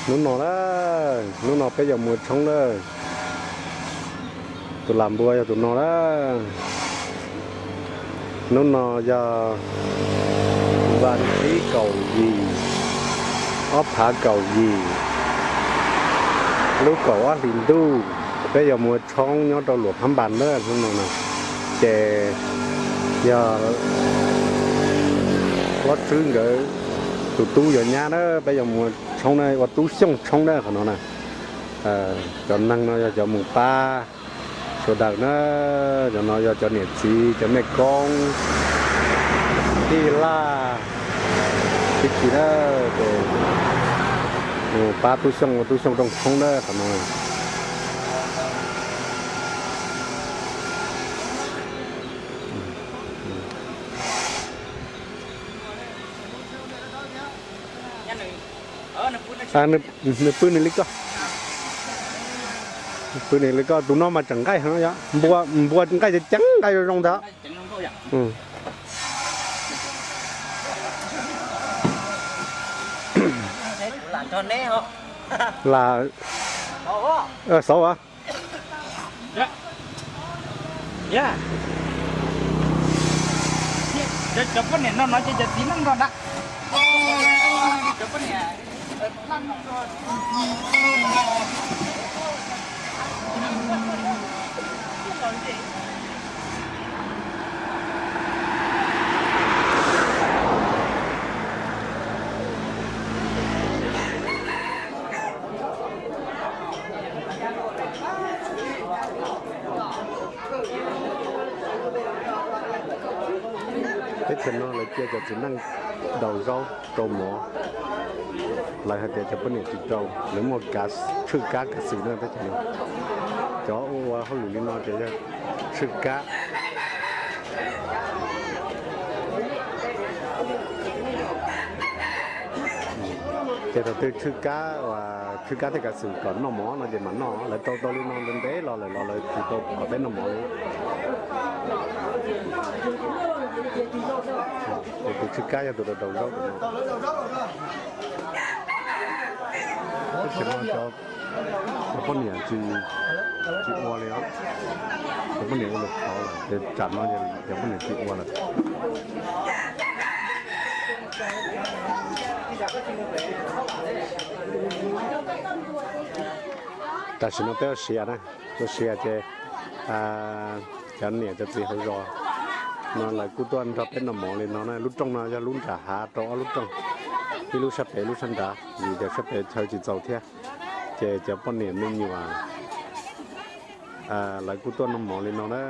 Hnub no lawm, hnub no peb yuav mus ua tshoob lawm. Tus lam npua yog tus no lawm. Hnub no yog vas thib kaum yim, ob phav kaum yim, lub kaum ob hlis ntuj, peb yuav mus ua tshoob nyob rau Luam Phab Npas na. Hnub no na ces yog Hlob Tswb nkawd tus tub yuav nyab na, peb yuav mus ua tshoob na, ua tub xyooj tshoob na qhov no na. Cov neeg no yog cov mus pab sawv daws na, cov no yog cov niam txiv, cov mej koob, tij laj, tib si na, ces mus pab tub xyooj ua tub xyooj rooj tshoob na qhov no. Nws pw nws li koj, pw nws li koj. Tus no mas tseem nqaij heev no yog npua, npua nqaij ceev, nqaij zoo zoo ntag. Lam xauv as. Cov poj niam no no ces cov txiv neej nrog na. Teb chaws no lawv cia cov txiv neej daus zaub rau mov. Lawv hais tias cov poj niam tsis rau, lawv muaj kav, tshwj kab kav xwm na teb chaws no. Cov ua hauj lwm li no ces yog tshwj kab. Ces thaum twg tshwj kab, tshwj kab thiab kav xwm kom noj mov no ces mam noj, lawv rau tau li no ntev ntev los lawm los lawv tsis tau kom peb noj mov li. Ces tus tshwj kab yog tus rau rau zaub no. Tab sis no cov poj niam tsis, tsis ua li os. Cov poj niam ua lawm qhov lawm ces tsam no cov poj niam tsis ua lawm. Tam sim no peb ua siav na, ua siav ces cov niam cov txiv hauv zos no lawv kuj tuaj nrog peb noj mov li no na. Lub rooj no yog lub nram hav rau ob lub rooj, ib lub sab pem ib lub sab nrad, vim tias sab pem chaw tsis txaus thiab. Ces cov poj niam me nyuam lawv kuj tuaj noj mov li no na.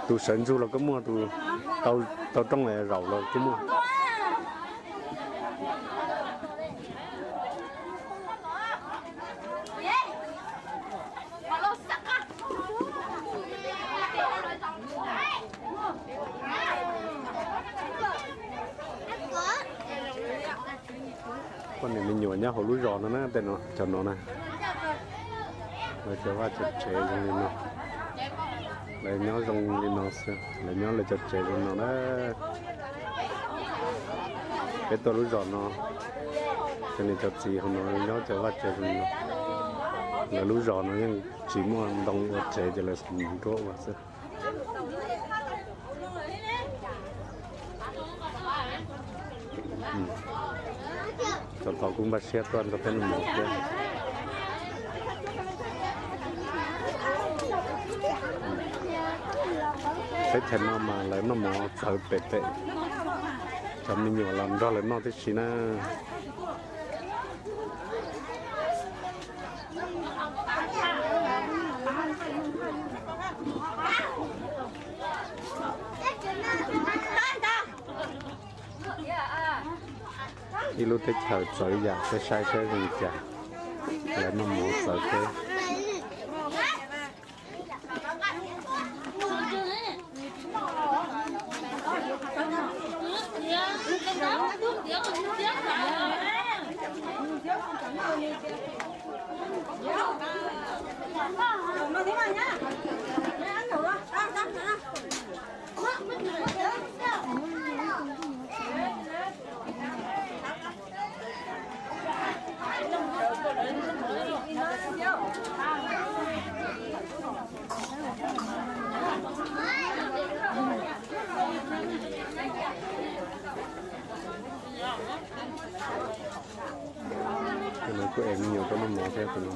Tus sawv ntsug los kuj muaj, tus tau rooj zaum los kuj muaj. Poj niam me nyuam nyob hauv lub zos no na, tej no, cov no na. Lawv cov vaj cov tsev zoo li no. Lawv nyob zoo li no xwb, lawv nyob lawv cov tsev zoo no na. Peb tuaj lub zos no, cov niam cov txiv hauv no nyob cov vaj tsev zoo li no. Lawv lub zos no yeej tsis muaj ntoo ua tsev ces lawv xav mus nruab ua xwb. Cov tod kuj npaj siab tuaj nrog peb noj mov thiab. Teb chaws no mas lawv noj mov txawv pem pem, cov me nyuam los nrog lawv noj tib si na. Ib lub teb chaws txawv yam, peb saib saib zoo li cas. Lawv noj mov txawv peb. Kuj es me nyuam rau noj mov thiab tus no.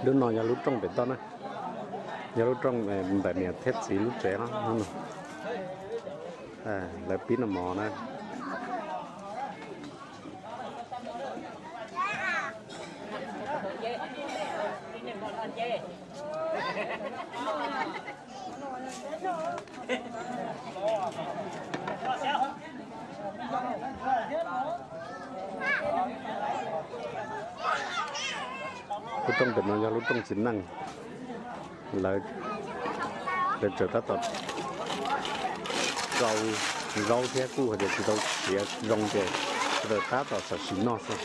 Lub no yog lub rooj pem toj na, yog lub rooj ntawm niam thiab txiv lub tsev no. Lawv pib noj mov na. Lub rooj ntawm no yog lub rooj txiv neej. Lawv, lawv tseem tab tom rau zaub thiab, kuj hais tias tsis tau siav zoo ces sawv daws tab tom xam sim noj xwb.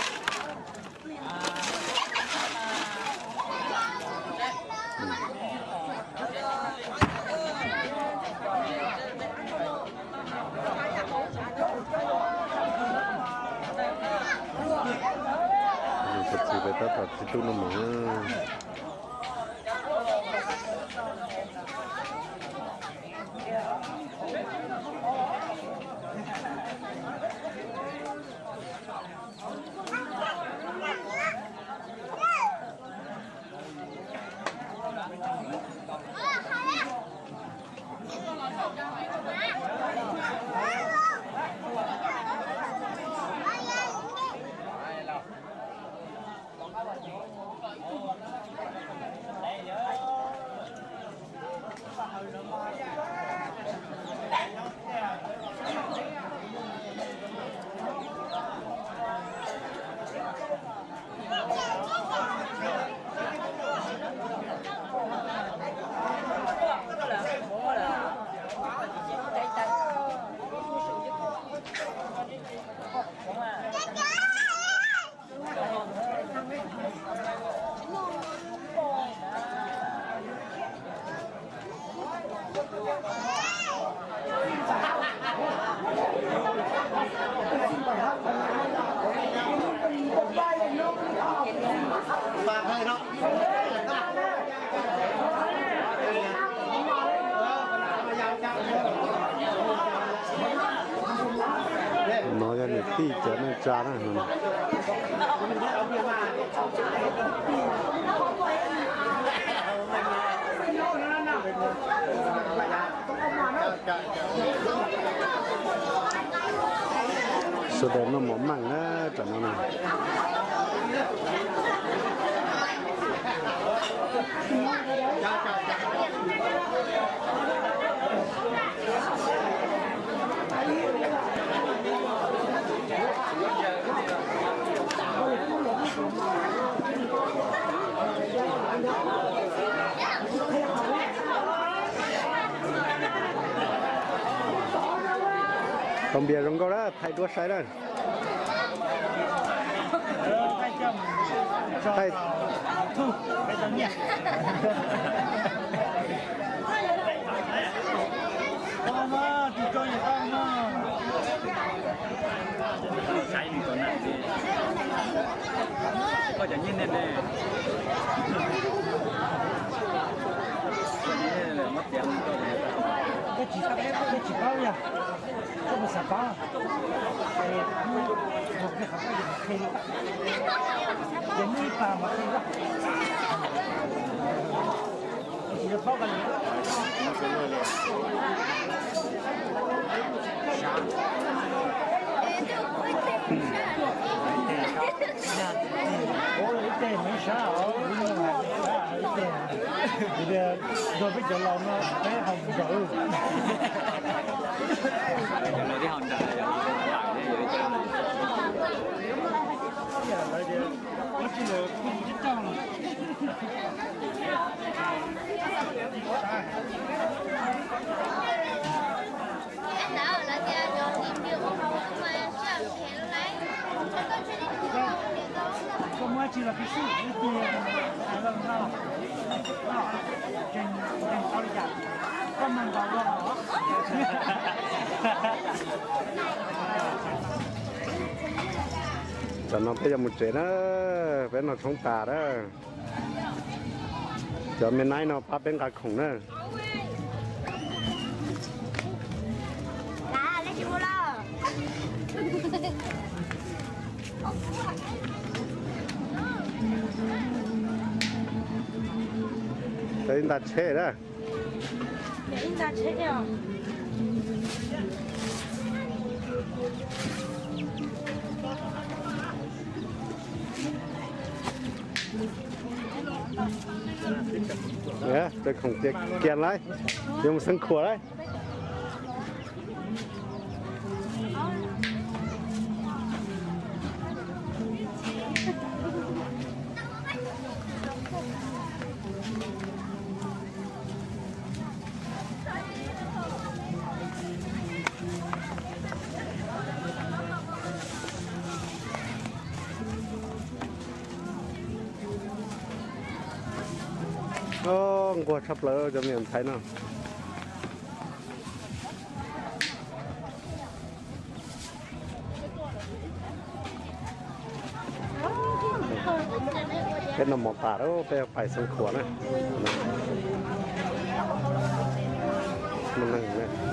Tus txiv pem tab tom txiv tub noj mov. No yog niam tij cov neej tsa na. Sawv daws noj mov meej na, tam no na. Tau npias zoo nkauj na, thaij duab saib na. Koj tsis paub yog, koj puas xav paub? Mus qhia qhov koj qhia li, ces muaj ib pab mas qhia, tsis paub koj li. Nrog peb cov laus no peb haus nraum. Koj muab tsis los pis xwb ib tug. Koj mag ntaus los. Tam no peb yuav mus tsev na, peb noj tshoob tas na. Cov me naib no pab peb nqa khoom na. Peb nta tsheb na. Khoom kiag lawm, yuav mus xeev khuam lawm. Nquag tshaj plaws cov me nyuam ntxhais no. Peb noj mov tas lawm, peb yuav pais xeev khuam na. Muaj neeg na.